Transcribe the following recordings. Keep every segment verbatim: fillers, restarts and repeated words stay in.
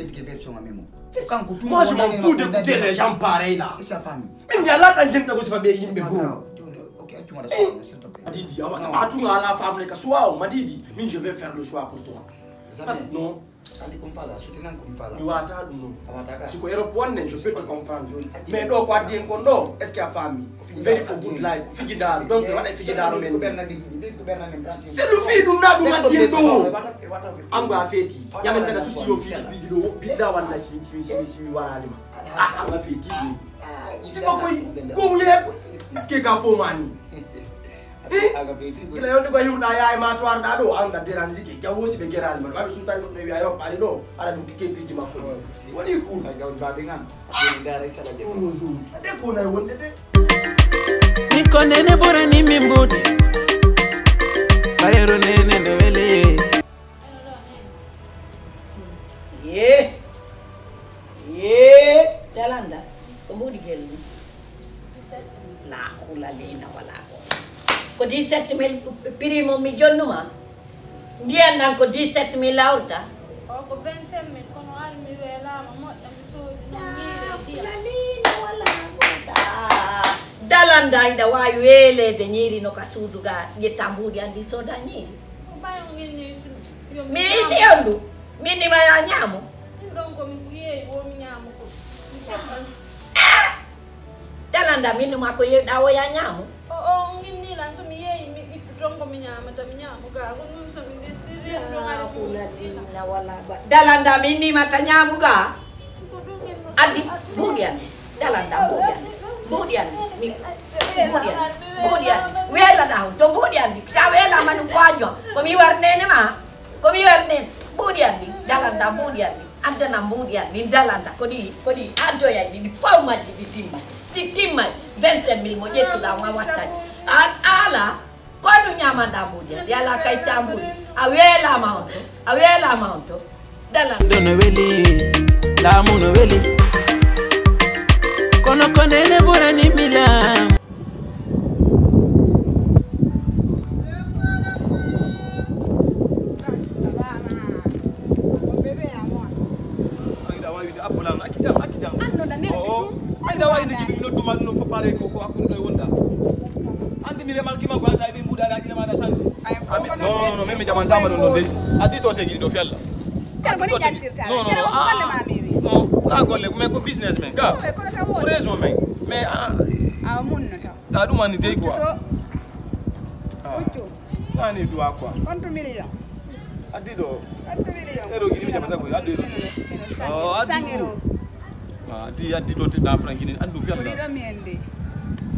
Expliquer version am e mo. Kanko tuma. Moi, je m'en fous d'écouter les gens pareils là. Et sa famille. Min mi alaa ka jenta ko sifa ɓe yimɓe, bro. Ok, accuma da sono, s'il te plaît. Didi, awa, saba tuma ala famille ka suwa o, ma Didi, min je vais faire le choix pour toi. Parce que non. Andi ko mi fala, suti nan ko mi fala. Mi wata ɗum non. A wata ka? Si ko Europe wonne, je peux te comprendre. Mais ɗo ko addi en kon ɗo, est-ce que a faami? Very for good life, fijidaaru. Donc, mi waɗa fijidaaru men. C'est le fait ɗum na ɗum addi en ɗo. Ango a feeti. Yamen kana susi yo fii ɗiɗi ɗo, ɓiɗɗa walla si, si, si, si mi waraali ma. Ah, ango a feeti ɗum. Ti ko koy, ko wiye, est-ce que ka fo mani? Eh? Kila yonde ko hiwɗa yaay ma to arɗa ɗo, an na dérange ke. Jawo si ɓe geraali ma, ɓe sutani ɗo, ɓe wiya yo ɓaali ɗo, ala ɗum ke piiji makko ɗo. Woni cool. Ay, gawon baaɓe ngam, ɓe ndaara e sala jam. Ɗum no suudu. Ade ko nay wonde de. Ni ko nene ɓurani min mbuuɗi. Ɓayru nene no weli. Yee. Yee. Dalanda. Ko mbuuɗi gel ɗum? La hawla lena wala quwwata. Ko dix-sept mille prix mo mi jonnuma. Ndiyan nan ko dix-sept mille lawta. O ko vingt-cinq mille, kono al mi weelaama moƴƴa, mi soodi non ñiiri e ndiyam. La hawla lena wala quwwata. Dalanda ina waawi weeleede ñiiri no ka suudu ga, ƴetta mbuuɗi andi soda ñiiri. Ko ɓay on inni yo mi inni on ɗum. Min ni ma ya ñaamo. Ɗin ɗon ko mi yeeyi wo mi ñaamo ko. Mi teppan. Ah! Dalanda min ma ko yeeɗa wo ya ñaamo. O, o, on inni lan so mi yeeyi mi ittu ton ko mi ñaamata mi ñaamo ga. Ko ɗum so mi ɓe ɗiɗi ɗon ari ɗum miskina. Wala ba. Dalanda min ni ma ka ñaamu ga. Addi, mbuuɗi an. Dalanda, mbuuɗi an. Mbuuɗi an. Mi, mbuuɗi an. Mbuuɗi an. Weelana on. To mbuuɗi an. Sa weelama ɗum ko año. Ko mi war nene ma. Ko mi war nene. Mbuuɗi an. Dalanda, mbuuɗi an. Addana mbuuɗi an. Min dalanda. Ko ɗi, ko ɗi addoyay ɗi. Ɗi fow majji ɗi timma. Ɗi timma. Vingt-cinq mille mo ƴettuɗa ma wattani. A, ala. Ko ɗum ñaamanda mbuuɗi an, yala kay tambuɗi. A weelaama on to, a weelaama on to. Dala. Ɗo no weli, laamu no weli. Kono ko nene ɓurani mi laamu. Ay, da wawi de, appulan, acci jam, acci jam. An no da neri. Oh, oh. Ay, da wawi de, jibi, no duma, no fo pare ko, ko hakkunde ɗo e wonda. Andi mi remarque ma, gwan sa, ɓe mbuɗa, da, ina ma, da sansi. Ami, non, non, non, min mi jaɓantaama ɗum ɗon de. Addi to tegi ɗo fi Allah. Kala ko ni jattirta. Non, non, non, ah, non, na golle, mais ko business men, ka. Ko réseau men. Mais, ah, ah, mun no taw. Ah, ɗum ani dey quoi. Huccu to. Ah. Huccu. Nani duwa quoi. Kontu million. Addi ɗo. Kontu million. Ero gidi jama tago, addi ɗo. Oh, addi. Sangiro. Ah, di addi to te da franki ni, addu fi Allah. Ko ɗiɗo mi en de.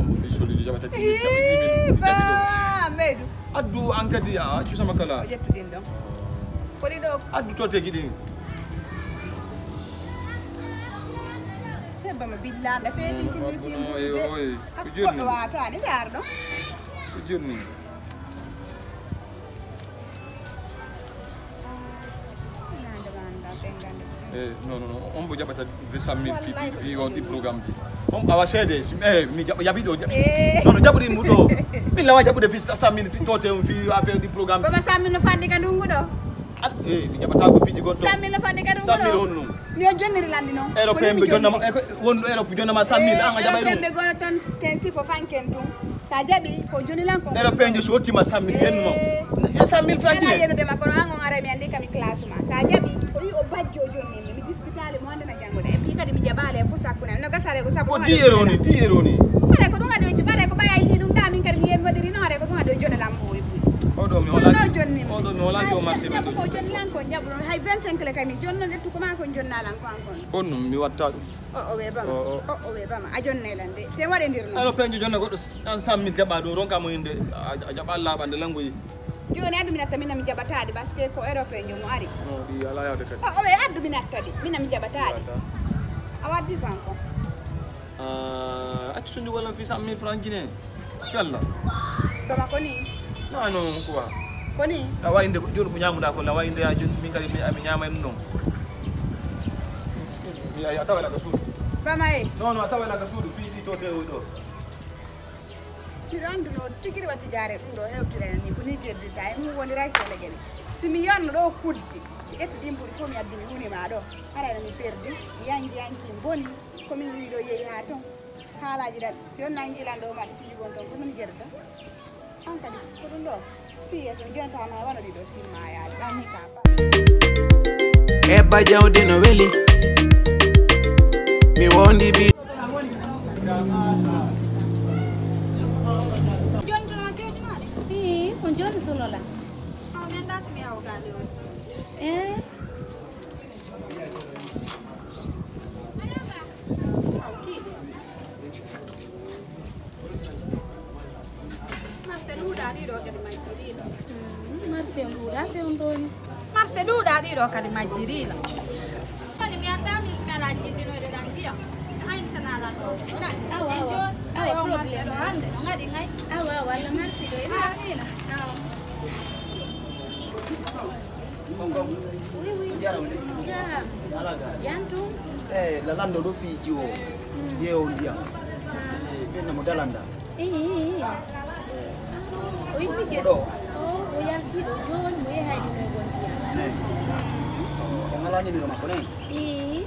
Omo ɓe soli di jaɓata. Eh, ba, mbeɗu. Addu an kadi, a accu sama kala. O ƴettu ɗin ɗon. Ko ɗiɗo. Addu to tegi ɗin. Hebba ma billa, nda feeti kini fi. Oy, oy. Ko jonni. Ko wata ni dar ɗo. Ko jonni. Eh, non, non, non. On mo jaɓata fi cent mille fi, fi, fi on ɗi programme ji. On awa seede, si, eh, mi jaɓ-, jaɓi ɗo, jaɓi. Eh. Non, non, jaɓuɗi mu ɗo. Min lawa jaɓude fi cent mille fi tote on fi affaire ɗi programme. Baba cent mille no fanɗi ka ndungu ɗo? At, eh, mi jaɓata ko piiji goɗɗo. Cent mille no fanɗi ka ndungu ɗo? Cent mille on non. Ni o jonniri landi non. Europe en ɓe jonnama, eh, ko wonɗo Europe jonnama cent mille, an a jaɓay ɗum. Europe en ɓe gono ton, ten si fo fanken tun. Sa jaɓi, ko joni lan kon. Nera peñjo so hokkima cent mille, hennu non. Eh. E cent mille francs. Ala yenude ma, kono an on aray mi andi kami classe ma. Sa jaɓi, o wi o bajjo jonni mi, mi dispitaali mo hande na janngo de. Et puis kadi mi jaɓaali e fo sakkunde. No gasare ko sabu. Ko dix euros ni, dix euros ni. Haray ko ɗum waɗi o ju-, haray ko ɓaya illi ɗum da min kadi mi yemodiri no, haray ko ɗum waɗi o jona lambo e buy. O ɗo mi hola. Kono jonni mi. O ɗo mi hola yo marché men ɗo. Ko jonni lan kon jaɓu ɗon. Hay vingt-cinq le kay mi jonno ƴettu ko ma kon jonna lan ko an kon. On ɗum mi watta ɗum. O, o weeɓama. O, o. O, o weeɓama. A jonnay lan de. Te waɗe ndir non. Aɗa peñjo jonna goɗɗo s-, an cent mille jaɓa ɗo, ronka mo inde, a, a jaɓa laaɓande langoyi. Jooni addu mi natta, min mi jaɓataade, parce que ko européen jo mo ari. No, ɗi alaa yaade kadi. O, o we addu mi natta ɗi, min mi jaɓataade. Jaɓata. A waddi ko an kon. Ah, accu sundi walla fi cent mille francs guinéen. Inchallah. Baba ko ni? Non, non, quoi? Ko ni? Awa inde ko jooni ko ñaamuɗaa ko, awa inde yaa jooni min kadi mi, mi ñaama e ɗum ɗon. Mi, a, a tawa la ka suudu. Bama e? Non, non, a tawa la ka suudu, fii ɗi to teewoy ɗo. Miɗo annduno tigi waɗi jaare ɗum ɗo hewtira ni, ko ni jeddirta e mum woni ray sele gene. Si mi yonno ɗo kuddi. Mi ƴetti ɗin buuɗi fof, mi addini, mi woni ma ɗo. Haray no mi perdi, mi yanki, yanki, mi boni. Ko min iwi ɗo yehi haa ton. Haalaaji ɗan, si on nangi lan ɗo, maɗa fiji gon ton, ko non gerta. An kadi, ko ɗum ɗo. Fii yeeso, mi jonata ma, wano ɗiɗo, silma yaade. Ɗan ni ka. Ebba jawdi no weli. Mi wondi bi. Jontuno kewdi maɗa? Ii, ko jontuno la. Aw, mi anndaa si mi hawtaali on. Eh? Aw, kii. Marché ɗuuɗaa ɗiɗo kadi majjiriiɗo. Mm, marché ɗuuɗaa, se on ɗoni. Marché ɗuuɗaa ɗiɗo kadi majjiriiɗo. Woni mi anndaa min si mi alaa jinndinoyde ɗan ndiyam. Ayn tan alaa ɗo. Awa, awa. Awa, awa, marché ɗo hannde, no ngaɗi ngay? Awa, awa, Allah marsi ɗo. Amiina. Awa. Bongo. Oui, oui. Jaram. Jaram. Alaga. Yantu. Eh, la lando do fi jiwo. Mm. Ye o ndiya. Ah. Eh, be na mo dalanda. Eh, eh, eh. Ah, o yimɓe geɗe. Ɗo. O, o yalti ɗo. Jooni mo yehi haydi mo e gonti yam. Eh. Mm. O ngala ni mi ɗo makko ne. Eh.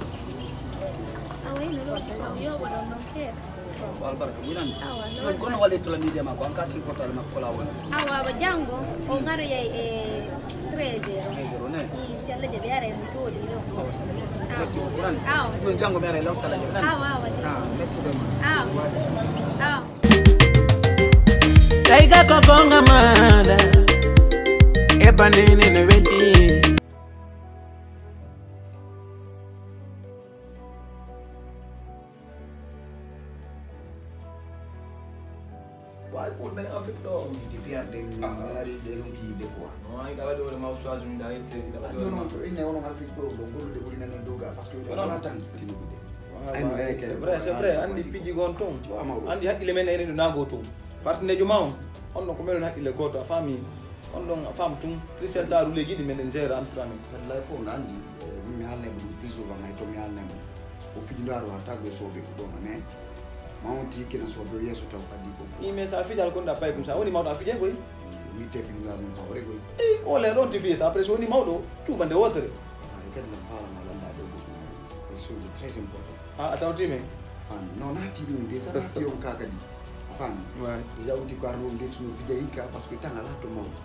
A wayno ɗo ti kaw yo waɗon ɗon seeɗa. Albarka, mi nani. Awa, non. Kono wale to la media ma ko an ka si portal ma ko la wala. Awa, awa, janngo, o ngaroyay e treize heures. Treize heures, ne? Ii, si Allah jaɓi, haray mo jooɗi ɗo. Awa, sala. Awa. Merci beaucoup, nani? Awa. Ɗum janngo mi aray law sala jaɓi, nani? Awa, awa, de. Ah, merci vraiment. Awa. Awa. Tayga ko gonga mala. E banene no weli. Waawi ko men Afrique ɗo. Suuɗi ɗi fiyarde, mi laari ɗe ɗon ki yidde quoi. No, ay, ɗaɓa ɗi hoore ma, ustaz, mi ɗa yette, ɗaɓa ɗi hoore ma. Jooni on ko inne onon Afrique ɗo, ɗo gollude ɓuri men ɗon doga, parce que ɗe wala tan tinuɗe. Ay, no, ay, c'est vrai, c'est vrai, andi piji gon ton. Andi haqqille men ene ɗo nago ton. Partenaire ma on, on ɗon ko meɗen haqqille gooto, a faami? On ɗon a faam tun, Christian Darou léegi ɗi meɗen gère entre amen. Fat lay fof no anndi, eh, min mi haalnay mo ɗum plus souvent, hay to mi haalnay mo. O fiji ndo aɗa watta go sobe ko ɗon, mais ma on ti kena sobe o yeeso taw addi ko. Ni, mais sa fijal kon da pay ɗum, sa woni mawɗo a fije koy. Mi te fiji ndo aɗa ɗum ka hoore koy. Eh, ko le ɗon ti fiyata, après so woni mawɗo, cuuba nde wotere. Ah, e kadi lan faala ma lan da ɗo goɗɗum hari. Ko chose très important. Ah, a tawti men? Faami. Non, na fi ɗum déjà, na fi on ka kadi. A faami? Ouais. Déjà, on ti ko arno on desuno fija hikka, parce que tan ala to mawɗo.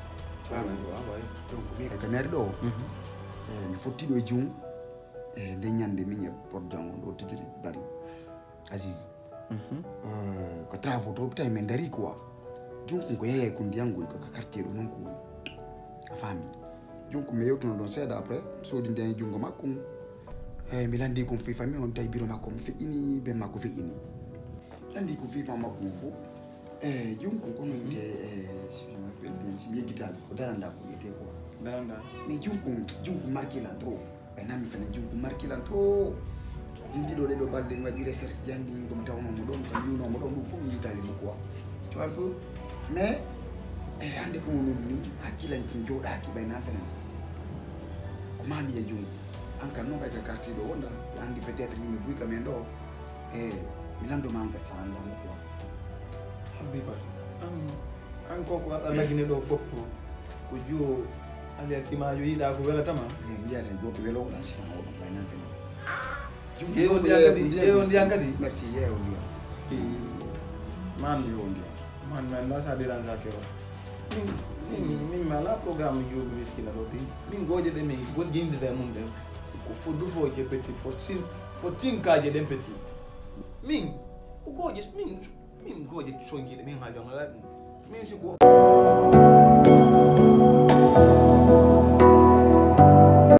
Faami? Ouais, ouais. Donc, mais ka mairie ɗo, mhm, eh, mi fotti ɗo e jum, eh, nde ñande min e porte jango ɗo tigi bari. Aziz. Mhm. Eh, ko travaux to, tawi men dari quoi. Jonkun ko yeeyay ko ndiyan ngoy ko ka quartier ɗo non ko woni. A faami? Jonkun mi yewtuno ɗon seeɗa après, mi soodi ndiyan e jungo makko. Eh, mi landi kon fii famille on tawi biro makko mi feƴƴini, ben makko feƴƴini. Landi ko fii famille makko on fof. Eh, jonkun kono inte, eh, si je me rappelle bien, si mi yeggitaali, ko daranda ko wiyetee quoi. Daranda. Mais jonkun, jonkun marqué lan trop. Ɓe nami fene junku marki lan trop. Ɗin ɗiɗo ɗe ɗo balɗe mi waɗi recherche janngi ko mi tawno mo ɗon, ko mi yiwno mo ɗon, ɗum fof mi yitaali mo quoi. Tu vois un peu? Mais, eh, hannde ko mo min mi hakkilan kin jooɗaaki ɓay nan fene. Ko mami e jungo. An kan non ɓay ka quartier ɗo wonda, ɓe anndi peut-être yimɓe buy ka men ɗo. Eh, mi lando ma an ka sa annda mo quoi. Habiba, an, an ko ko waɗa lagine ɗo fof ko, ko jiwo alertimaajo yiɗa ko welata ma? Eh, mi yiyaade gooto welo wala sina o ɗum ɓay nan fene. Yeeyo ndiyan kadi, yeeyo ndiyan kadi? Merci, yeeyo ndiyan. Man. Yeeyo ndiyan. Man, man, la sa dérange ke o. Min, min, min mi alaa programme jooɗi miskina ɗo de. Min gooje ɗe min goɗɗindirde e mum ɗen. Ko fo dufooje petit, fo sin-, fo tinkaaje ɗen petit. Min, ko gooje, min, min gooje sonjiiɗe, min haaju am alaa ɗum. Min si ko